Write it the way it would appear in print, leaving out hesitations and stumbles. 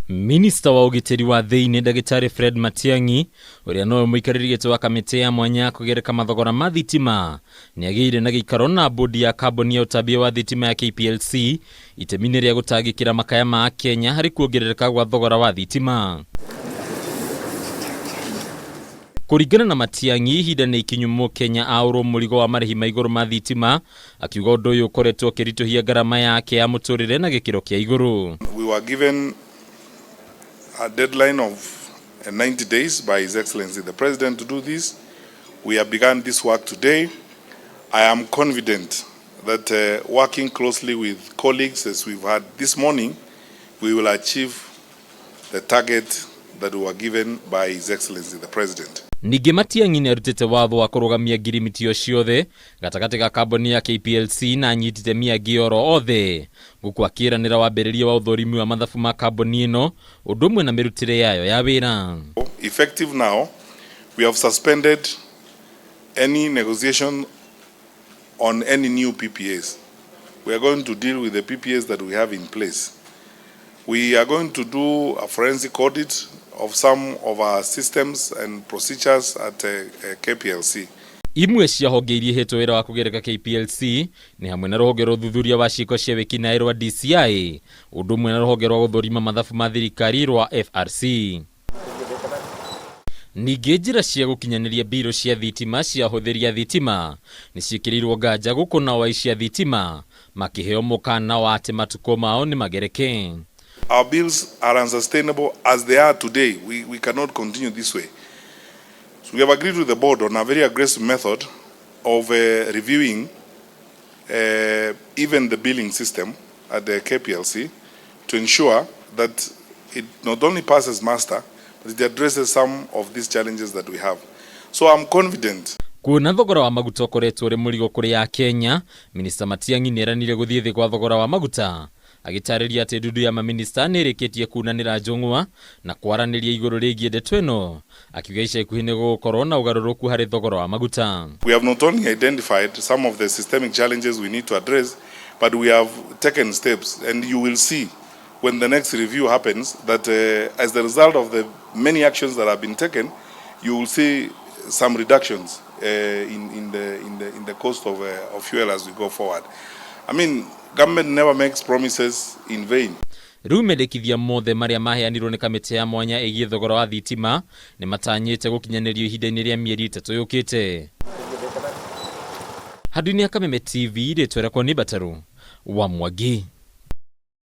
Minista wa ũgitĩri wa thĩinĩ Ndagĩtarĩ Fred Matiang'i ũrĩa nowe mũikarĩri gĩtĩ wa kamĩtĩ ya mwanya ya kũgereka mathogora ma thitima nĩ agĩire na gĩikaro na bodi ya kambuni ya ũtambia wa thitima ya KPLC itemi-inĩ rĩa gũtangĩkĩra makaya ma Akenya harĩ kuongerereka gwa thogora wa thitima. Kũringana na Matiang'i, ihinda nĩ ikinyu Mũkenya aũrwo mũrigo wa marĩhi ma igũrũ ma thitima, akiuga ũndũ ũyũ ũkoretwo ũkĩritũhia ngarama yake ya mũtũrĩre na gĩkĩro kĩa igũrũ. We were given a deadline of 90 days by His Excellency the President to do this. We have begun this work today. I am confident that working closely with colleagues as we've had this morning, we will achieve the target that we were given by His Excellency the President. Ningĩ Matiang'i nĩ arutĩte watho wa kũrũgamia ngirimiti o ciothe gatagatĩ ga kambuni ya KPLC na anyiti itemi angĩ oro othe, gũkũ akĩĩranĩra wambĩrĩria wa ũthũrimi wa mathabu ma kambuni ĩno ũndũ ũmwe na mĩrutĩre yayo ya wĩra. Effective now, we have suspended any negotiation on any new PPAs. We are going to deal with the PPAs that we have in place. We are going to do a forensic audit of some of our systems and procedures at KPLC. Imwe cia honge iria ihetwo wĩra wa kũgereka KPLC nĩ hamwe na rũhonge rwa ũthuthuria wa ciĩko cia wĩkinaĩ rwa DCI, ũndũ ũmwe na rũhonge rwa gũthũrima mathabu ma thirikari rwa FRC. Ningĩ njĩra cia gũkinyanĩria mbirũ cia thitima cia ahũthĩri a thitima nĩ ciĩkĩrĩirwo nganja gũkũ nao aici a thitima makĩheo mũkana wa atĩ matukũ mao nĩ magereke. Our bills are unsustainable as they are today. We cannot continue this way. So we have agreed with the board on a very aggressive method of reviewing even the billing system at the KPLC to ensure that it not only passes muster, but it addresses some of these challenges that we have. So I'm confident. Kuona thogora wa maguta ũkoretwo ũrĩ mũrigo kũrĩ Akenya, Minista Matiang'i nĩeranire gũthiĩ thĩ gwa thogora wa maguta, agĩtarĩria atĩ ndundu ya maminista nĩ ĩrĩkĩtie kunanĩra njũng'wa na kwaranĩria igũrũ rĩgiĩ ndeto ĩno, akiuga ica ikuhĩ nĩ gũgũkorwo na ũgarũrũku harĩ thogora wa maguta. We have not only identified some of the systemic challenges we need to address, but we have taken steps, and you will see when the next review happens that as the result of the many actions that have been taken, you will see some reductions in the cost of fuel as we go forward. I mean, government never makes promises in vain. Rĩu mendekithia mothe marĩa maheanirwo nĩ kamĩtĩ ya mwanya ĩgiĩ thogora wa thitima nĩ matanyĩte gũkinyanĩrio ihinda-inĩ rĩa mĩeri 3 yũkĩte. Handũ-inĩ ya Kameme TV, rĩtwa rĩakwa nĩ Mbataru wa Mwangi.